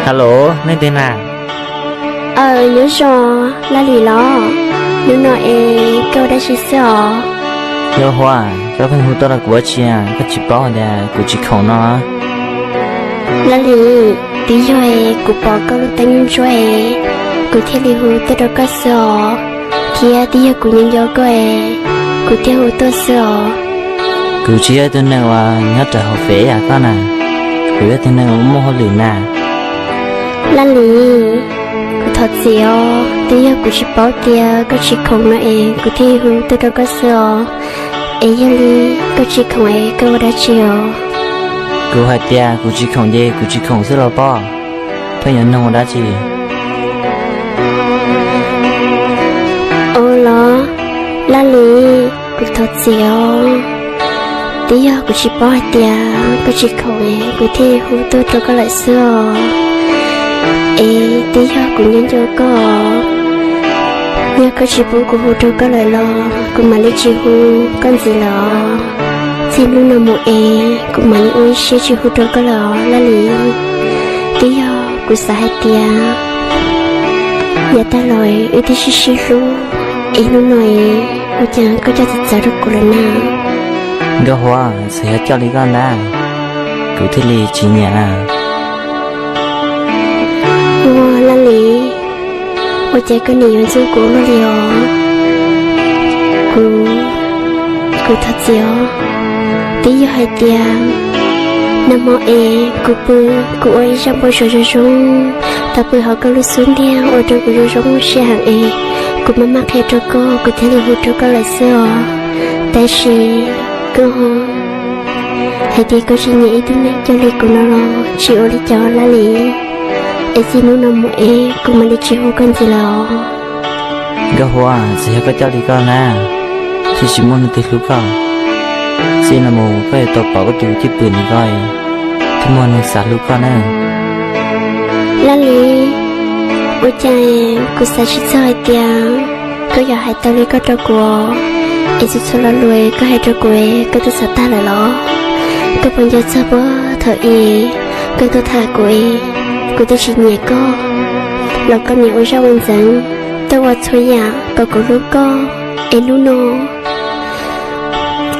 Hello, leej twg na? Aw, nyob zoo, Laj Lis los? Hnub no es koj ua dab tsi xwb os? Nkauj Huab, koj pheej hu tuaj rau kuv ua dab tsi, koj tsis paub tias kuv tsis khoom no? Laj Lis, twb yog es kuv pom koj lub teeb ntsuab es kuv thiaj li hu tuaj rau koj xwb os, thiab twb yog kuv nco nco koj es kuv thiaj hu tuaj xwb os. Kuv tsis yog ib tug neeg uas nyob rau hauv fem yam koj na, kuv yog ib tug neeg uas muaj hauj lwm na. Laj Lis, kuv thov txim os, twb yog kuv tsis paub tias koj tsis khoom no es kuv thiaj hu tuaj rau koj xwb os. Es yog li koj tsis khoom es koj ua dab tsi os? Kuv hais tias kuv tsis khoom ces kuv tsis khoom xwb los pob, pheej yuav nug ua dab tsi? Ua los, Laj Lis, kuv thov txim os, twb yog kuv tsis paub hais tias koj tsis khoom es kuv thiaj hu tuaj rau koj lawm xwb os. Es twb yog kuv nco nco koj, yog koj tsis pub kuv hu rau koj lawm los kuv mam li tsis hu koj ntxiv lawm os. Txij hnub no mus es kuv mam li ua ib siab tsis hu rau koj lawm os Laj Lis. Twb yog kuv xav hais tias yav tag los wb twb sib sib hlub, es hnub no es ua cas koj coj txawv txawv rau kuv lawm na? Nkauj Huab, txawm yog coj li koj ntag, kuv thiaj li tsis nyiam. Ua Laj Lis, ua cas koj nim yuav ntxub kuv ua luaj li os? Kuv, kuv thov txim os. Twb yog hais tias nag hmo es kuv pw, kuv ua ib zaj npau suav zoo zoo, tau pw hauv koj lub xub ntiag ua rau kuv zoo zoo siab heev es kuv maj maj qhia rau koj, kuv thiaj li hu rau koj lawm xwb os. Tab sis koj hais tias koj tsis nyiam ib tug neeg coj li kuv no los tsis ua li cas Laj Lis. Es txij hnub no mus es kuv mam li tsis hu koj ntxiv lawm os. Nkauj Huab, txawm yog koj coj li koj na, thiaj tsis muaj leej twg hlub koj. Txij no mus koj yuav tau pom koj tus cwj pwm ntawm koj, thiaj muaj neeg xav hlub koj na. Laj Lis, ua cas kuv xav tsis txog hais tias koj yuav hais tau li koj rau kuv, es txhua txhua lo lus koj hais rau kuv koj twb xav tag lawm los? Koj puas nco txog puag thaum ub koj tuaj tham kuv, kuv twb tsis nyiam koj los koj nim ua zaj ua ntxeev, tuaj ua txhua yam kom kuv hlub koj, es hnub no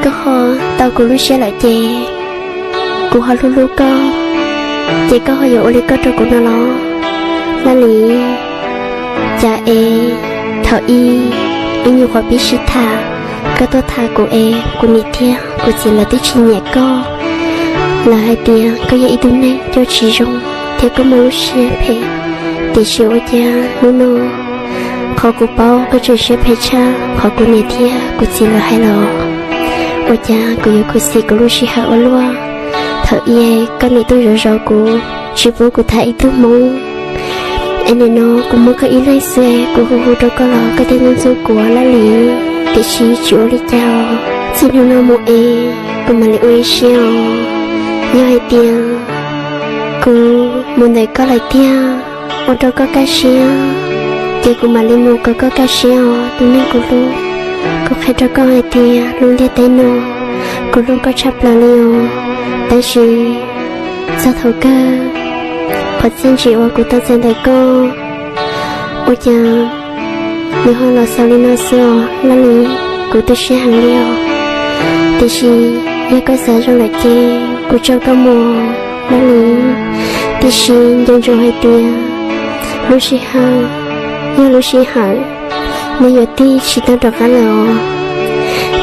koj ho tau kuv lub siab lawm ces kuv ho hlub hlub koj, ces koj ho yuav ua li koj rau kuv no los? Laj Lis, cas es thaum ub ib nyuag qhuav pib sib tham, koj tuaj tham kuv es kuv niam thiab kuv txiv lawv twb tsis nyiam koj. Lawv hais tias koj yog ib tug neeg coj tsis zoo thiab koj muaj lub siab phem, tiam sis ua cas hnub no qhov kuv paub koj tseem siab phem tshaj qhov kuv niam thiab kuv txiv lawv hais los? Ua cas kuv yuav khuv xim kuv lub sij hawm ua luaj. Thaum ub koj nim tuaj zov zov kuv, tsis pub kuv tham ib tug hmoob, es nim no kuv muaj koj ib leeg xwb, kuv hu hu rau koj los koj thiaj ntxub ntxub kuv Laj Lis. Tiam sis tsis ua li cas, txij hnub no mus es kuv mam li ua ib siab os. Yog hais tias kuv mus ntawm koj lawm tiag, ua rau koj kaj siab, ces kuv mam li mus kom koj kaj siab os tus neeg kuv hlub. Kuv qhia rau koj hais tias lub ntiaj teb no kuv hlub koj tshaj plaws li os. Tab sis txog thaum kawg, qhov txiaj ntsim uas kuv tau txais ntawm koj, ua cas nws ho los xaus li no xwb os Laj Lis. Kuv tu siab heev li os. Tiam sis yog koj xav zoo lawm ces kuv tso koj mus Laj Lis. Tiam sis nco ntsoov hais tias lub sij hawm yog lub sij hawm, nws yuav tig tsis tau rov qab lawm os.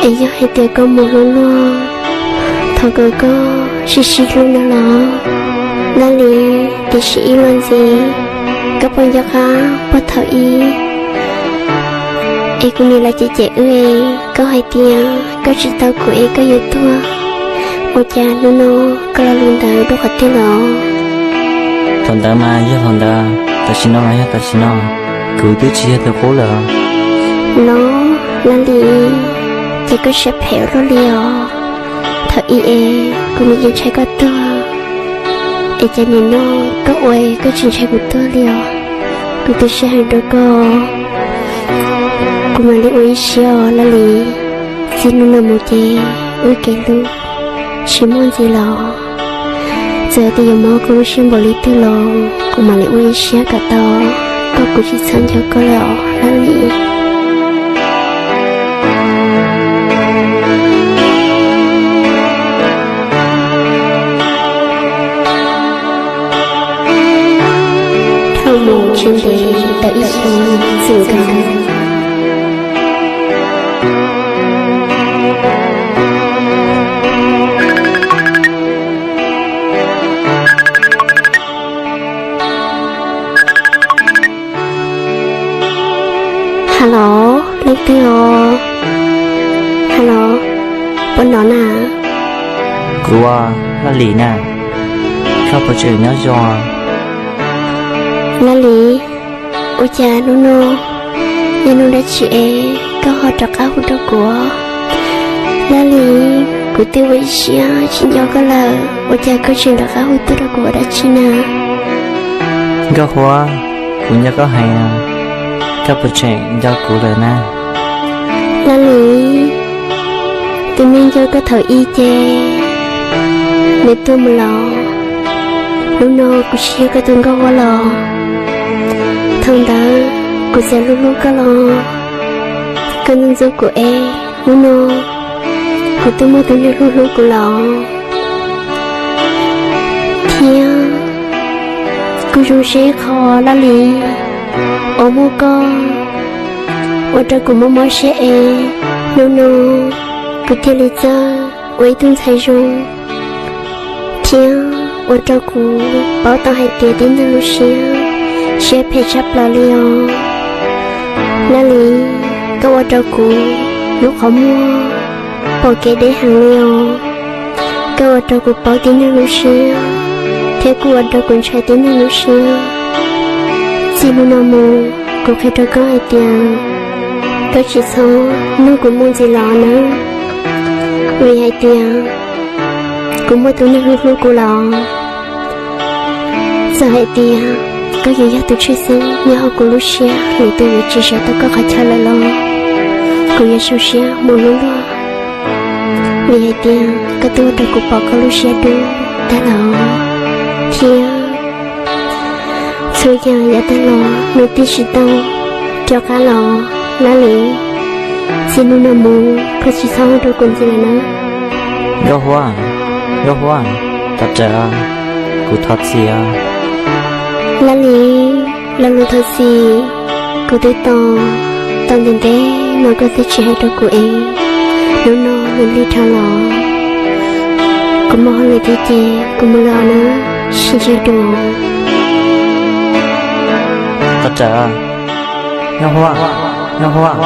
Es yog hais tias koj mus hlub luag, thov kom koj sib sib hlub no los Laj Lis. Tiam sis ib los ntxiv, koj puas nco qab puag thaum ub es kuv nim los cem cem wb es koj hais tias koj tsis tau kuv es koj yuav tuag, ua cas hnub no koj lo lus ntawd rau qhov twg los? Thaum ntawd mas yog thaum ntawd, tam sim no mas yog tam sim no, kuv twb tsis yog tus qub lawm. Los Laj Lis, ces koj siab phem ua luaj li os. Thaum ub es kuv nim yeej ntshai koj tuag, es cas nim no koj ua koj tsis ntshai kuv tuag li os. Kuv tu siab heev rau koj, kuv mam li ua ib siab os Laj Lis. Txij hnub no mus ces wb kev hlub tsis muaj ntxiv los. Txawm tias yuav mob koj lub siab npaum li twg los kuv mam li ua ib siab kom tau, koj kuv tsis txhob nco koj lawm os Laj Lis. Dhau mus tsis ntev tau ib xyoos txwm nkaus. Hello, leej twg os? Hello, puas hnov na? Kuv, Laj Lis na, koj puas tseem nyob zoo? Laj Lis, ua cas hnub no yog hnub dab tsi es koj ho rov qab hu rau kuv? Laj Lis, kuv twb ua ib siab tsis nco koj lawm, ua cas koj tseem rov qab hu tuaj rau kuv ua dab tsi na? Nkauj Huab, kuv nco koj heev, koj puas tseem nco kuv lawm na? Laj Lis, tus neeg nco koj thaum ub ces nws tuag mus lawm. Hnub no kuv tsis yog koj tus Nkauj Huab lawm. Thaum ntawd kuv txawm hlub hlub koj los koj ntxub ntxub kuv es hnub no kuv twb muaj tus neeg hlub hlub kuv lawm. Thiab kuv zoo siab ib qho Laj Lis, uas muaj koj ua rau kuv mob mob siab es hnub no kuv thiaj li txawj ua ib tug ntxhais zoo, thiab ua rau kuv paub tau hais tias tib neeg lub siab, siab phem tshaj plaws li os. Laj Lis, koj ua rau kuv lub qhov muag pom kev deb heev li os. Koj ua rau kuv paub tib neeg lub siab, thiab kuj ua rau kuv ntshai tib neeg lub siab. Txij hnub no mus, kuv qhia rau koj hais tias koj tsis txhob nug kuv mus ntxiv los nawb, vim hais tias kuv muaj tus neeg hlub hlub kuv lawm. Txawm hais tias koj yuav yog tus tshwj xeeb nyob hauv kuv lub siab, lwm tus yuav tsis sawv tau koj qhov chaw lawm los kuv yuav zoo siab mus hlub luag, vim hais tias koj twb ua rau kuv pom koj lub siab dub tag lawm, thiab txhua yam yav tag los nws twb tsis tau rov qab los. Laj Lis, txij hnub no mus koj tsis txhob hu rau kuv ntxiv lawm na. Nkauj Huab, Nkauj Huab, thov rawm, kuv thov txim. Laj Lis, lo lus thov txim kuv twb tos tau ntev ntev no koj twb tsis hais rau kuv es hnub no nws lig dhau los. Kuv muaj hauj lwm thiab ces kuv mus lawm nawb, sib ntsib dua. Thov rawm, Nkauj Huab, Nkauj Huab.